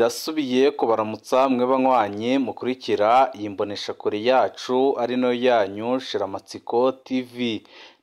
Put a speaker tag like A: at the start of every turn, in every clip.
A: Ndasubiye kubaramutsa mwe banywanyi mukurikira iyi mboneshakure yacu ari nayo yanyu Shiramatsiko TV.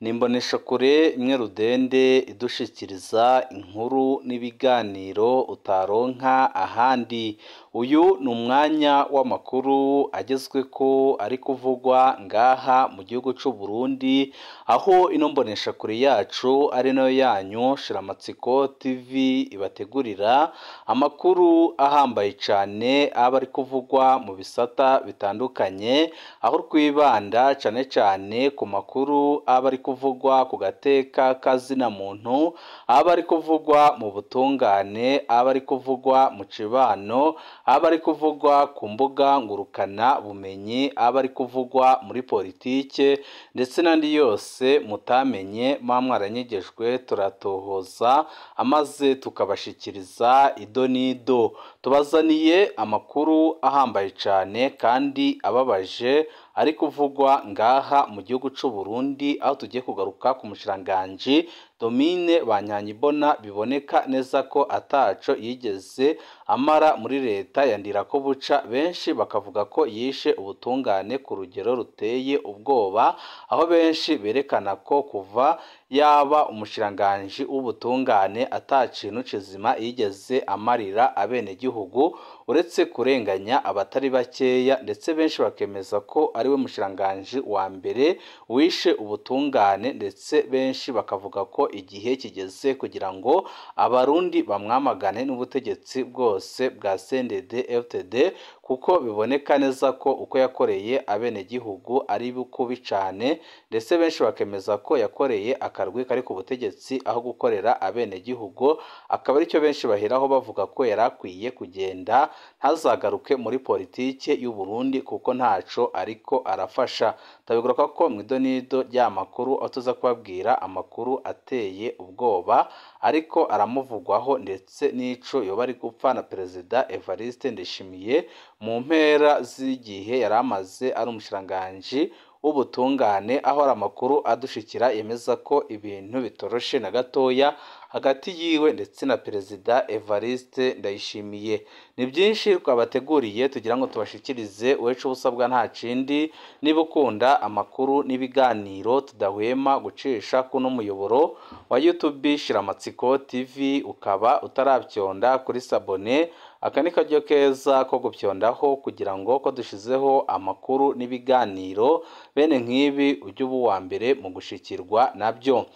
A: Ni imboneshakure imwe rudende idushikiriza inkuru n'ibiganiro utaronka ahandi. Uyu ni umwanya w'amakuru agezweko ari kuvugwa ngaha mu gihugu c'u Burundi, aho ino mboneshakure yacu ari nayo yanyu Shiramatsiko TV ibategurira amakuru ahambaye cane aba ari kuvugwa mu bisata bitandukanye, aho twibanda cane cane ku makuru aba ari kuvugwa ku gateka kazina muntu, aba ari kuvugwa mu butungane, aba ari kuvugwa mu cibano, aba ari kuvugwa ku mbuga ngurukana bumenyi, aba ari kuvugwa muri politike ndetse n'andi yose mutamenye muba mwaranyegejwe, turatohoza amaze tukabashikiriza ido n'ido. Tubazaniye amakuru ahambaye cane kandi ababaje ari kuvugwa ngaha mu gihugu c'u Burundi, aho tugiye kugaruka ku mushikiranganji Domine Banyankimbona biboneka neza ko ataco yigeze amara muri leta ya Ndirakobuca, benshi bakavuga ko yishe ubutungane ku rugero ruteye ubwoba, aho benshi berekana ko kuva yaba umushikiranganji w'ubutungane ata kintu kizima yigeze amarira abenegihugu uretse kurenganya abatari bakeya, ndetse benshi bakemeza ko ariwe mushikiranganji wa mbere wishe ubutungane, ndetse benshi bakavuga ko igihe kigeze kugira ngo abarundi bamwamagane n'ubutegetsi bwose bwa CNDD FDD, kuko biboneka neza ko uko yakoreye abenegihugu ari kubi cane, ndetse benshi bakemeza ko yakoreye akarwi kari ku butegetsi aho gukorera abenegihugu, akaba aricyo benshi baheraho bavuga ko yari akwiye kugenda ntazagaruke muri politike y'u Burundi kuko ntaco ariko arafasha. Ndabigaruka ko mu idonido ry'amakuru aho tuza kubabwira amakuru ateye ubwoba ariko aramuvugwaho ndetse n'ico yoba ari gupfa na Perezida Evariste Ndayishimiye mu mpera z'igihe yari amaze ari umushikiranganji w'ubutungane, aho ari amakuru adushikira yemeza ko ibintu bitoroshe na gatoya hagati yiwe ndetse na Perezida Evariste Ndayishimiye. Ni byinshi twabateguriye tugira ngo tubashikirize, uwecu ubusabwa nta kindi, niba ukunda amakuru n'ibiganiro tudahwema gucisha kuno muyoboro wa YouTube Shiramatsiko TV, ukaba utarabyonda kuri sabone, aka ni karyo keza ko gupyondaho kugira ngo ko dushizeho amakuru n'ibiganiro bene nk'ibi ujye uba uwa mbere mu gushikirwa nabyo.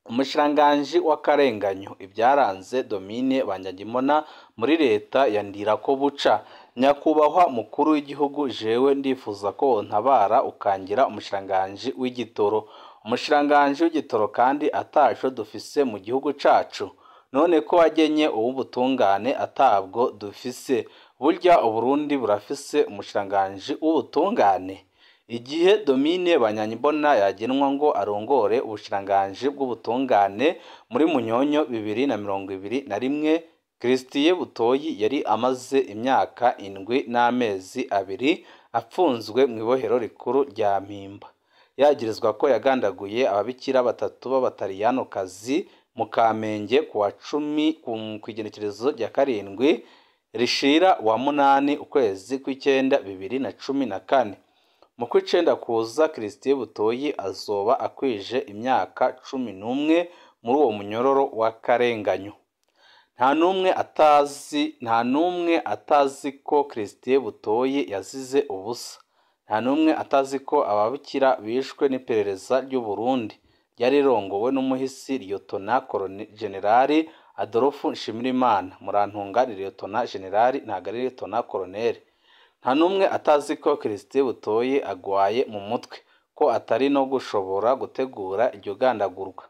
A: Umushikiranganji w'akarenganyo ibyaranze Domine Banyankimbona muri leta ya Ndirakobuca. Nyakubahwa mukuru w'igihugu, jewe ndifuza ko wontabara ukangira umushikiranganji w'igitoro. Umushikiranganji w'igitoro kandi ataco dufise mu gihugu cacu, none ko wagenye uw'ubutungane atabwo dufise. Burya Uburundi burafise umushikiranganji w'ubutungane? Igihe Domine Banyankimbona yagenwa ngo arongore ubushikiranganji bw'ubutungane muri Munyonyo 2021, Christie Butoyi yari amaze imyaka 7 n'amezi 2 apfunzwe mu ibohero rikuru rya Mpimba, yagirizwa ko yagandaguye ababikira batatu b'abataliyanokazi mu Kamenge kuwa 10 kw'igenekerezo rya 7 rishira wa 8 ukwezi kw'icenda 2014. Mu kw'icenda kuza Christie Butoyi azoba akwije imyaka 11 muri uwo munyororo w'akarenganyo. Nta n'umwe atazi ko Christie Butoyi yazize ubusa. Nta n'umwe atazi ko ababikira bishwe n'iperereza ry'u Burundi ryari rirongowe n'umuhisi Liyotona Generali Adolphe Nshimirimana. Murantunga ni Liyotona Generali, ntago ari Liyotona Colonel. Nta n'umwe atazi ko Christie Butoyi agwaye mu mutwe, ko atari no gushobora gutegura iryo gandagurwa.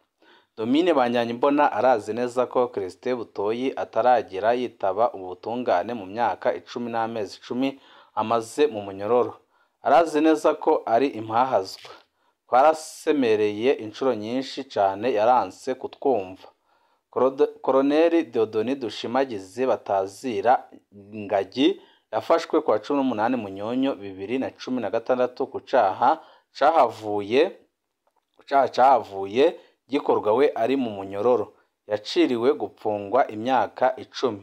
A: Domine Banyankimbona arazi neza ko Christie Butoyi ataragera yitaba ubutungane mu myaka 10 n'amezi 10 amaze mu munyororo. Arazi neza ko ari impahazwa. Twarasemereye inshuro nyinshi cane yaranse kutwumva. Colonel Dieudonné Dushimagize batazira Ngagi yafashwe kwa 18 Munyonyo 2016 ku caha cahavuye gikorwa we ari mu munyororo. Yaciriwe gupfungwa imyaka 10.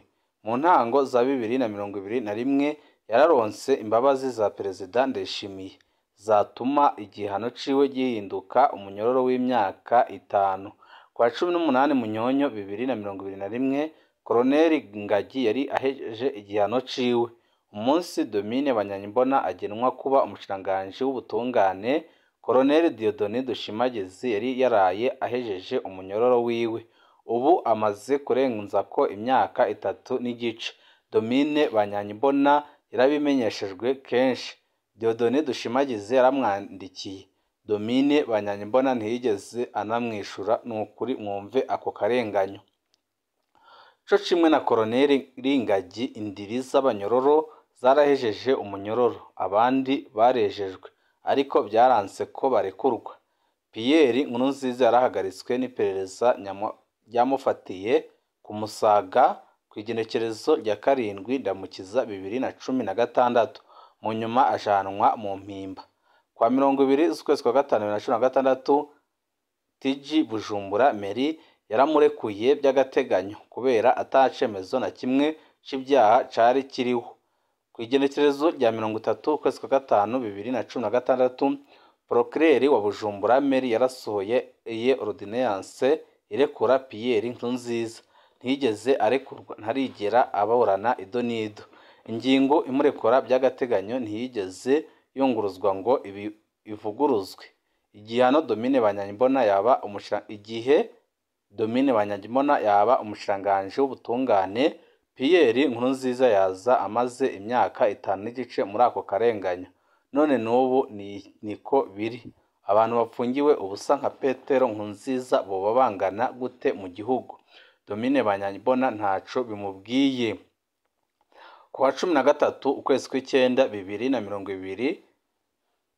A: Mu ntango za 2021 yararonse imbabazi za Perezida Ndayishimiye zatuma igihano ciwe gihinduka umunyororo w'imyaka 5. Kwa 18 Munyonyo 2021 Koloneli Ngagi yari ahejeje igihano ciwe. Umunsi Domine Banyankimbona agenwa kuba umushikiranganji w'ubutungane, Koloneli Dieudonné Dushimagize yari yaraye ahejeje umunyororo wiwe. Ubu amaze kurenzako imyaka 3 n'igice. Domine Banyankimbona yarabimenyeshejwe kenshi. Dieudonné Dushimagize yaramwandikiye. Domine Banyankimbona ntiyigeze anamwishura. Nukuri mwumve ako karenganyo. Co cimwe na Koloneli Ngagi, indiri z'abanyororo zarahejeje umunyororo, abandi barejejwe, ariko byaranse ko barekurwa. Pierre Nkurunziza yarahagaritswe n'iperereza ryamufatiye ku Musaga kw'igenekerezo rya 7 Ndamukiza 2016, mu nyuma ajanwa mu Mpimba. Kwa 20 z'ukwezi kwa 5 2016 TG Bujumbura Meri yaramurekuye by'agateganyo kubera atacemezo na kimwe c'ibyaha cari kiriho. Kw'igenekerezo rya 30 ukwezi kwa 5 2016 Procureur wa Bujumbura Meri yarasohoye iye ordonnance irekura Pierre Nkurunziza. Ntiyigeze arekurwa, ntarigera aburana idonido. Ingingo imurekura by'agateganyo ntiyigeze yunguruzwa ngo ivuguruzwe. Igihano Domine Banyankimbona yaba igihe Domine Banyankimbona yaba umushikiranganji w'ubutungane, Pierre Nkurunziza yaza amaze imyaka 5 n'igice muri ako karenganyo. None n'ubu niko biri. Abantu bapfungiwe ubusa nka Petero Nkurunziza boba bangana gute mu gihugu? Domine Banyankimbona ntaco bimubwiye. Ku wa 13 ukwezi kw'icenda 2020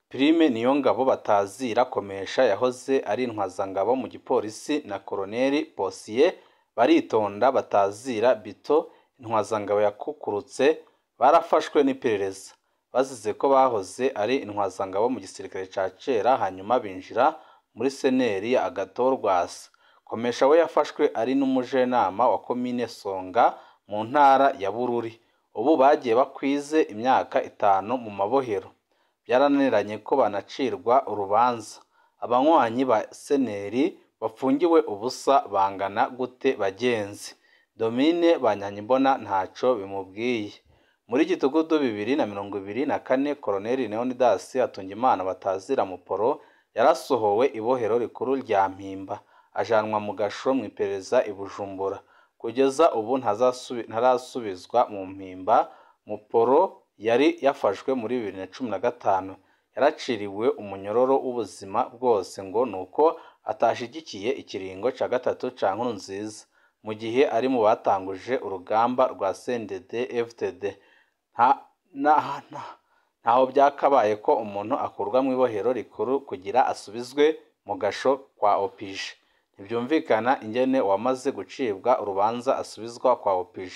A: Prime Niyongabo batazira Komesha yahoze ari intwazangabo mu gipolisi na Koloneli Posiye Baritonda batazira Bito intwazangabo yakukurutse barafashwe n'iperereza. Bazize ko bahoze ari intwazangabo mu gisirikare ca kera, hanyuma binjira muri seneri ya Agathon Rwasa. Komesha we yafashwe ari n'umujenama wa komine Songa mu ntara ya Bururi. Ubu bagiye bakwize imyaka 5 mu mabohero. Byarananiranye ko banacirwa urubanza. Abanywanyi ba seneri bafungiwe ubusa bangana gute bagenzi? Domine Banyankimbona ntaco bimubwiye. Muri Gitugudu 2024 Koloneli Leonidas Hatungimana batazira Muporo yarasohowe ibohero rikuru rya Mpimba, ajanwa mu gasho mu iperereza i Bujumbura. Kugeza ubu ntarasubizwa mu Mpimba. Muporo yari yafashwe muri 2015, yaraciriwe umunyororo w'ubuzima bwose ngo nuko atashigikiye ikiringo ca 3 ca Nkurunziza, mu gihe ari mu batanguje urugamba rwa CNDD FDD. Ntaho byakabaye ko umuntu akurwa mu ibohero rikuru kugira asubizwe mu gasho kwa OPJ. Ntibyumvikana ingene wamaze gucibwa urubanza asubizwa kwa OPJ.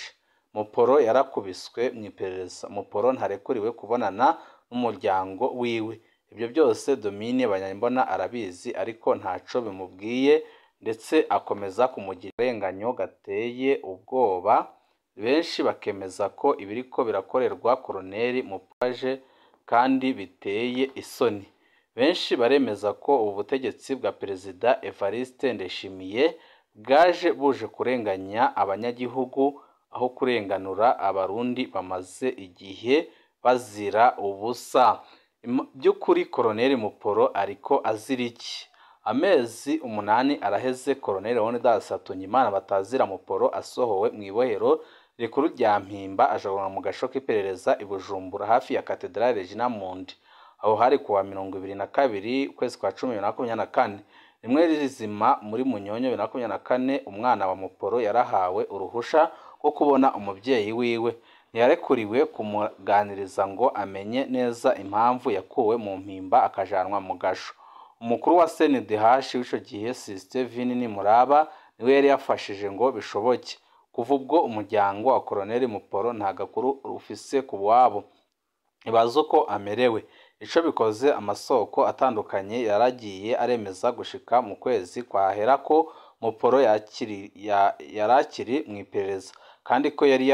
A: Muporo yarakubiswe mu iperereza. Muporo ntarekuriwe kubonana n'umuryango wiwe. Ibyo byose Domine Banyankimbona arabizi, ariko ntaco bimubwiye, ndetse akomeza kumugira akarenganyo gateye ubwoba. Benshi bakemeza ko ibiriko birakorerwa Koloneli Mupaje kandi biteye isoni. Benshi baremeza ko ubu butegetsi bwa Perezida Evariste Ndayishimiye bwaje buje kurenganya abanyagihugu aho kurenganura Abarundi bamaze igihe bazira ubusa. By'ukuri Koloneli Muporo ariko azira iki? Amezi 8 araheze Koloneli Leonidas Hatungimana batazira Muporo asohowe mu ibohero rikuru rya Mpimba, ajanwa mu gasho k'iperereza i Bujumbura hafi ya Katedrale Regina Mundi. Aho hari kuwa 22 ukwezi kwa 10 2024. Rimwe rizima muri Munyonyo 2024 umwana wa Muporo yarahawe uruhusha rwo kubona umubyeyi wiwe. Ntiyarekuriwe kumuganiriza ngo amenye neza impamvu yakuwe mu Mpimba akajanwa mu gasho. Umukuru wa CNDH w'ico gihe Steven Nimuraba niwe yari yafashije ngo bishoboke. Kuva ubwo umuryango wa Koloneli Muporo nta gakuru ufise ku wabo, ntibazi uko amerewe. Ico bikoze amasoko atandukanye yaragiye aremeza gushika mu kwezi kwahera ko Muporo yarakiri mu iperereza, kandi ko yari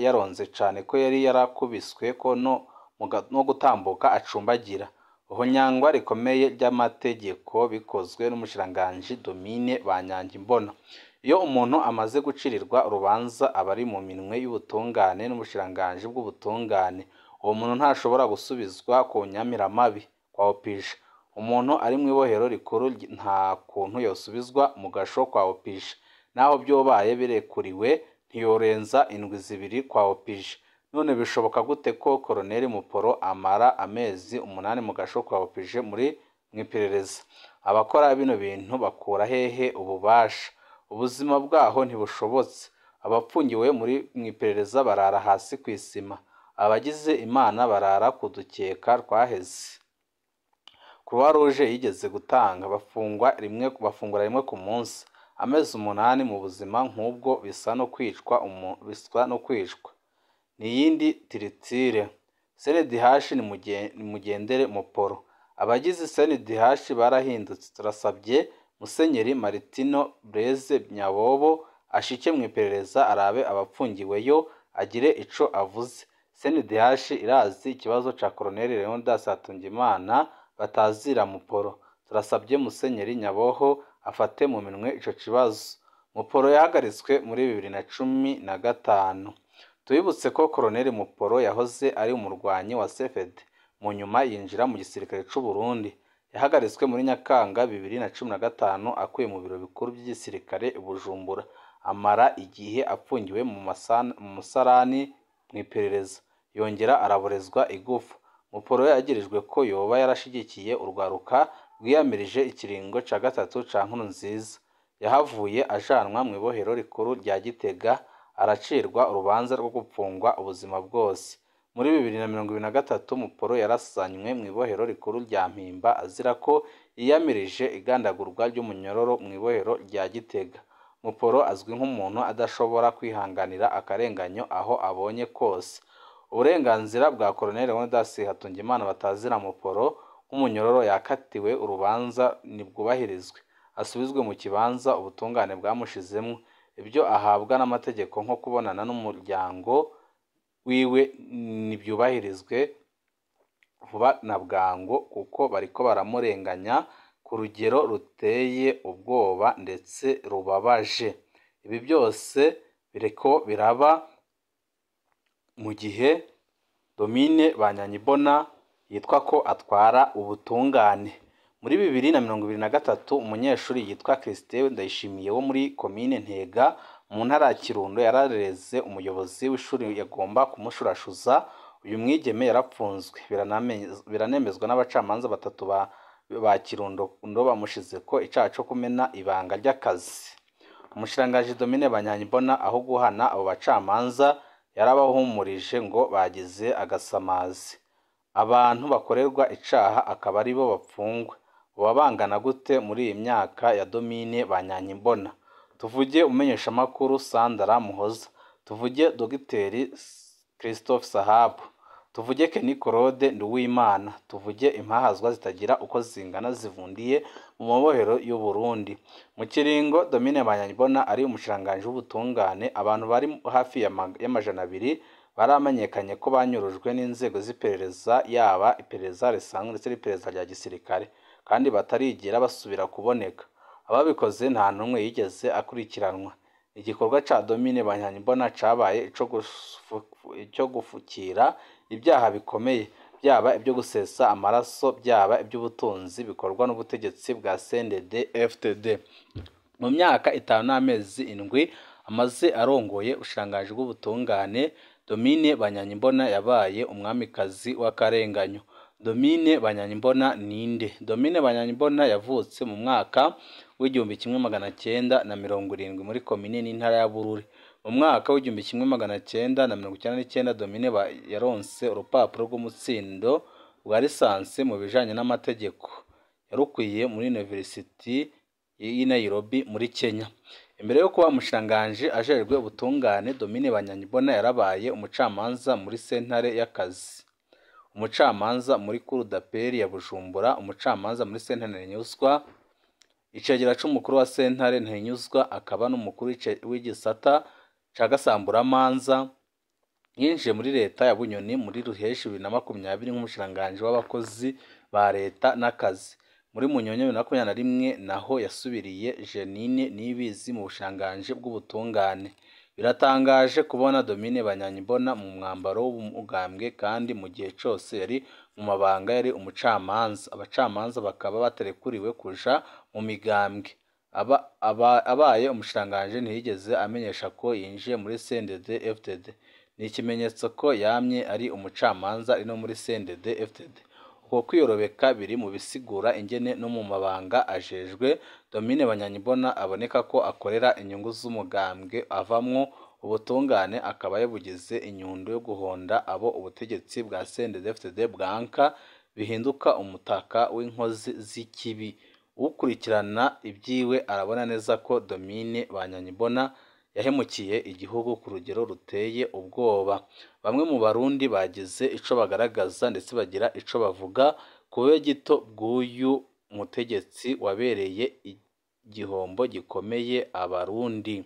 A: yaronze cane, ko yari yarakubiswe, ko no gutambuka acumbagira. Ihonyangwa rikomeye ry'amategeko bikozwe n'umushikiranganji Domine Banyankimbona. Iyo umuntu amaze gucirirwa urubanza aba ari mu minwe y'ubutungane n'ubushikiranganji bw'ubutungane. Uwo muntu ntashobora gusubizwa ku nyamiramabi kwa OPJ. Umuntu ari mw'ibohero rikuru nta kuntu yosubizwa mu gasho kwa OPJ. Naho vyobaye birekuriwe ntiyorenza indwi 2 kwa OPJ. None bishoboka gute ko Colonel Muporo amara amezi 8 mu gasho kwa OPJ muri mw'iperereza? Abakora bino bintu bakura hehe ububasha? Ubuzima bwaho ntibushobotse. Abapfungiwe muri mw'iperereza barara hasi kw'isima, abagize Imana barara ku dukeka twaheze. Croix Rouge yigeze gutanga bafungura rimwe ku munsi. Amezi 8 mu buzima nk'ubwo bisa no kwicwa. Niyindi tiritire. CNDH ni mugendere Muporo. Abagize CNDH barahindutse. Turasabye Musenyeri Martino Blaise Nyabobo ashike mw'iperereza arabe abapfungiweyo agire ico avuze. CNDH irazi ikibazo ca Colonel Leonidas Hatungimana batazira Muporo. Turasabye Musenyeri Nyaboho afate mu minwe ico kibazo. Muporo yahagaritswe muri 2015. Tubibutse ko Colonel Muporo yahoze ari umurwanyi wa CFD, mu nyuma yinjira mu gisirikare c'u Burundi. Yahagaritswe muri Nyakanga 2015 akuye mu biro bikuru by'igisirikare i Bujumbura, amara igihe apfungiwe mu musarani mw'iperereza, yongera araborezwa igufa. Muporo yagirijwe ko yoba yarashigikiye urwaruka rwiyamirije ikiringo ca 3 ca Nkurunziza. Yahavuye ajanwa mw'ibohero rikuru rya Gitega, aracirwa urubanza rwo gupfungwa ubuzima bwose. Muri 2023 Muporo yarasanywe mw'ibohero rikuru rya Mpimba azira ko yiyamirije igandagurwa ry'umunyororo mw'ibohero rya Gitega. Muporo azwi nk'umuntu adashobora kwihanganira akarenganyo aho abonye kose. Uburenganzira bwa Colonel Leonidas Hatungimana batazira Muporo nk'umunyororo yakatiwe urubanza nibwubahirizwe, asubizwe mu kibanza ubutungane bwamushizemwo. Ibyo ahabwa n'amategeko nko kubonana n'umuryango wiwe nibyubahirizwe vuba na bwangu, kuko bariko baramurenganya ku rugero ruteye ubwoba ndetse rubabaje. Ibi byose biriko biraba mu gihe Domine Banyankimbona yitwa ko atwara ubutungane. Muri 2023 umunyeshuri yitwa Christine Ndayishimiye wo muri komine Ntega mu ntara ya Kirundo yarareze umuyobozi w'ishuri yagomba kumushurashuza. Uyu mwigeme yarapfunzwe, biranemezwa n'abacamanza 3 ba Kirundo bamushize ko icaha co kumena ibanga ry'akazi. Umushikiranganji Domine Banyankimbona aho guhana abo bacamanza yarabahumurije ngo bagize agasamazi. Abantu bakorerwa icaha akaba aribo bapfungwa. Boba bangana gute muri iyi myaka ya Domine Banyankimbona? Tuvuge umumenyeshamakuru Sandra Muhoza, tuvuge Dogiteri Christophe Sahabu, tuvuge Kenny Claude Nduwimana, tuvuge impahazwa zitagira uko zingana zivundiye mu mabohero y'u Burundi. Mu kiringo Domine Banyankimbona ari umushikiranganji w'ubutungane, abantu bari hafi y'amajana 2 baramenyekanye ko banyurujwe n'inzego z'iperereza, yaba iperereza risanzwe ndetse n'iperereza rya gisirikare, kandi batarigera basubira kuboneka. Ababikoze nta n'umwe yigeze akurikiranwa. Igikorwa ca Domine Banyankimbona cabaye ico gufukira ibyaha bikomeye, byaba ibyo gusesa amaraso, byaba iby'ubutunzi bikorwa n'ubutegetsi bwa CNDD FDD. Mu myaka 5 n'amezi 7 amaze arongoye ubushikiranganji bw'ubutungane, Domine Banyankimbona yabaye umwamikazi w'akarenganyo. Domine Banyankimbona ninde? Domine Banyankimbona yavutse mu mwaka w'1970 muri komine n'intara ya Bururi. Mu mwaka w'1999 Domine yaronse urupapuro rw'umutsindo rwa lisansi mu bijanye n'amategeko. Yarukwiye muri University y'i Nairobi muri Kenya. Imbere yo kuba umushikiranganji ajejwe ubutungane, Domine Banyankimbona yarabaye umucamanza muri sentare y'akazi, umucamanza muri Cour d'appel ya Bujumbura, umucamanza muri sentare Ntihinyuzwa, icegera c'umukuru wa sentare Ntihinyuzwa, akaba n'umukuru w'igisata ca gasamburamanza. Yinjiye muri leta ya Bunyoni muri Ruheshi 2020 nk'umushikiranganji w'abakozi ba leta n'akazi. Muri Munyonyo 2021 naho yasubiriye Jeanine Niyibizi mu bushikiranganji bw'ubutungane. Biratangaje kubona Domine Banyankimbona mu mwambaro w'umugambwe kandi mu gihe cose yari mu mabanga yari umucamanza, abacamanza bakaba batarekuriwe kuja mu migambwe. Abaye umushikiranganji ntiyigeze amenyesha ko yinjiye muri CNDD-FDD. Ni ikimenyetso ko yamye ari umucamanza ari no muri CNDD-FDD. Uko kwiyorobeka biri mu bisigura ingene no mu mabanga ajejwe Domine Banyankimbona aboneka ko akorera inyungu z'umugambwe avamwo, ubutungane akaba yabugize inyundo yo guhonda abo ubutegetsi bwa CNDD-FDD bwanka, bihinduka umutaka w'inkozi z'ikibi. Ukurikirana ibyiwe arabona neza ko Domine Banyankimbona yahemukiye igihugu ku rugero ruteye ubwoba. Bamwe mu Barundi bagize ico bagaragaza ndetse bagira ico bavuga ku bube gito bw'uyu mutegetsi wabereye igihombo gikomeye Abarundi.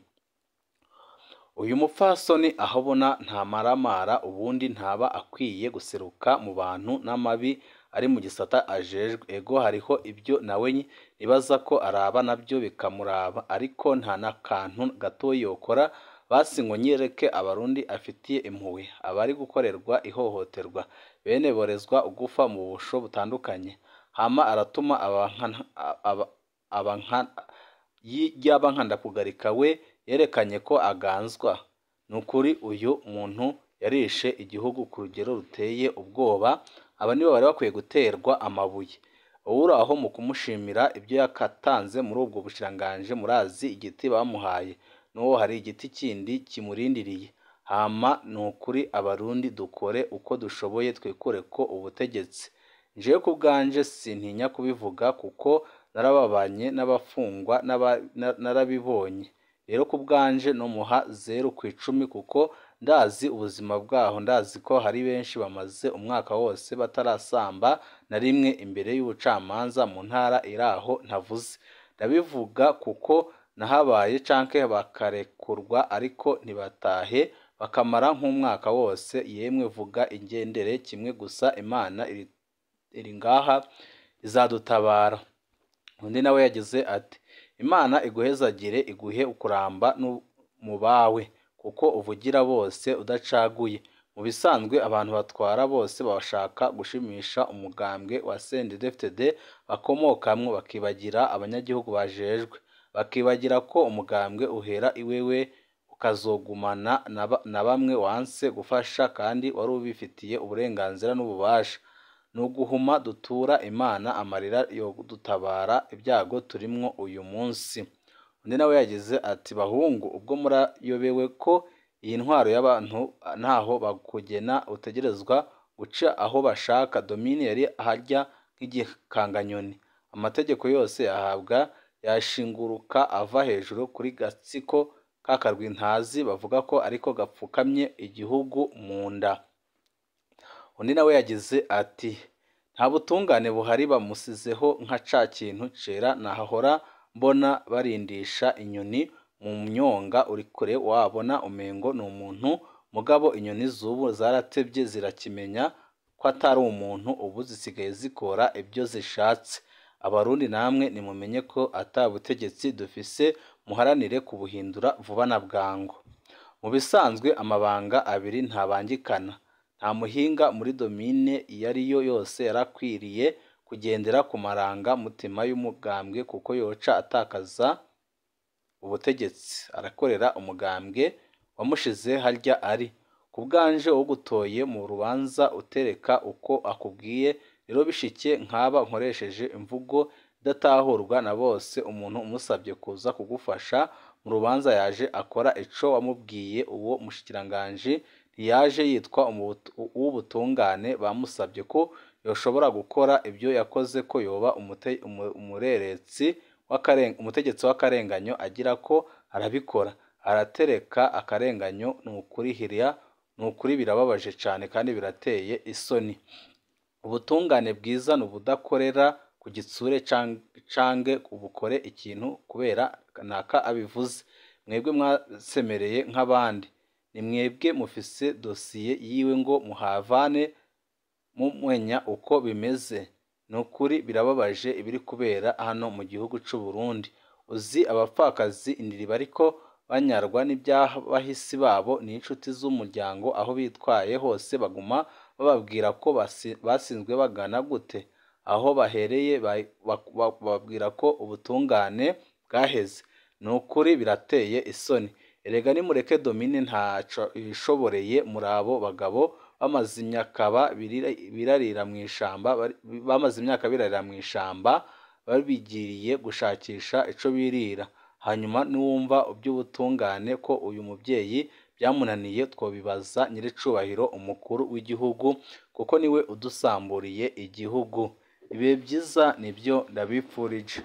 A: Uyu mupfasoni aho ubona ntamaramara, ubundi ntaba akwiye guseruka mu bantu n'amabi ari mu gisata ajejwe. Ego hariho ibyo nawe nibaza ko araba nabyo bikamuraba, ariko nta n'akantu gato yokora basi ngo nyereke Abarundi afitiye impuhwe abari gukorerwa ihohoterwa, bene borezwa ugufa mu busho butandukanye. Hama aratuma y'abankandakugarika we yerekanye ko aganzwa. Nukuri uyu muntu yarishe igihugu ku rugero ruteye ubwoba, aba nibo bari bakwiye guterwa amabuye. Uwuraho mu kumushimira ibyo yakatanze muri ubwo bushikiranganji, murazi igiti bamuhaye, n'uwo hari igiti kindi kimurindiriye. Hama nukuri Abarundi dukore uko dushoboye twikure ko ubutegetsi. Jewe ku bwanje sintinya kubivuga kuko narababanye n'abafungwa narabibonye. Rero ku bwanje nomuha 0 ku 10 kuko ndazi ubuzima bwaho, ndazi ko hari benshi bamaze umwaka wose batarasamba na rimwe imbere y'ubucamanza mu ntara iraho ntavuze. Ndabivuga kuko nahabaye canke bakarekurwa ariko ntibatahe bakamara nk'umwaka wose. Yemwe vuga ingendere kimwe gusa, Imana iri ngaha izadutabara. Undi nawe yagize ati Imana iguhezagire, iguhe ukuramba mu bawe, kuko uvugira bose udacaguye. Mu bisanzwe abantu batwara bose bashaka gushimisha umugambwe wa CNDD-FDD bakomokamwo, bakibagira abanyagihugu bajejwe, bakibagira ko umugambwe uhera iwewe ukazogumana na bamwe wanse gufasha kandi wari ubifitiye uburenganzira n'ububasha. Nuguhuma dutura Imana amarira yodutabara ibyago turimwo uyu munsi. Undi nawe yagize ati bahungu, ubwo murayobewe ko iyi ntwaro y'abantu ntaho bakugena, utegerezwa guca aho bashaka. Domine yari aharya nk'igikanganyoni, amategeko yose yahabwa yashinguruka ava hejuru kuri gatsiko kakarwi ntazi bavuga ko ariko gapfukamye igihugu mu nda. Undi nawe yagize ati nta butungane buhari, bamusizeho nka ca kintu cera nahahora mbona barindisha inyoni mu myonga, uri kure wabona umengo ni umuntu, mugabo inyoni z'ubu zaratevye zirakimenya ko atari umuntu, ubu zisigaye zikora ibyo zishatse. Abarundi namwe nimumenye ko ata butegetsi dufise, muharanire kubuhindura vuba na bwangu. Mu bisanzwe amabanga abiri ntabangikana. Nta muhinga muri domine iyo ariyo yose yarakwiriye kugendera ku maranga mutima y'umugambwe, kuko yoca atakaza ubutegetsi arakorera umugambwe wamushize harya ari. Ku bwanje ugutoye mu rubanza utereka uko akubwiye, rero bishike nkaba nkoresheje imvugo idatahurwa na bose, umuntu umusabye kuza kugufasha mu rubanza yaje akora ico wamubwiye. Uwo mushikiranganji ntiyaje yitwa uw'ubutungane, bamusabye ko yoshobora gukora ibyo yakoze, ko yoba umureretse umutegetsi w'akarenganyo agira ko arabikora, aratereka akarenganyo. Nukuri birababaje cane kandi birateye isoni. Ubutungane bwiza nubudakorera ku gitsure cange ubukore ikintu kubera naka abivuze. Mwebwe mwasemereye nk'abandi, ni mwebwe mufise dosiye yiwe ngo muhavane mumenya uko bimeze. Ni ukuri birababaje ibiri kubera hano mu gihugu c'u Burundi. Uzi abapfakazi indiri bariko banyarwa n'iby'abahisi babo n'inshuti z'umuryango, aho bitwaye hose baguma bababwira ko basinzwe bagana gute? Aho bahereye bababwira ko ubutungane bwaheze. Ni ukuri birateye isoni. Erega nimureke Domine ntaco yishoboreye muri abo bagabo bamaze imyaka birarira mw'ishamba, bamaze imyaka birarira mw'ishamba babigiriye gushakisha ico birira. Hanyuma niwumva iby'ubutungane ko uyu mubyeyi byamunaniye, twobibaza nyiricubahiro umukuru w'igihugu, kuko niwe udusamburiye igihugu. Ibihe byiza nibyo ndabipfurije.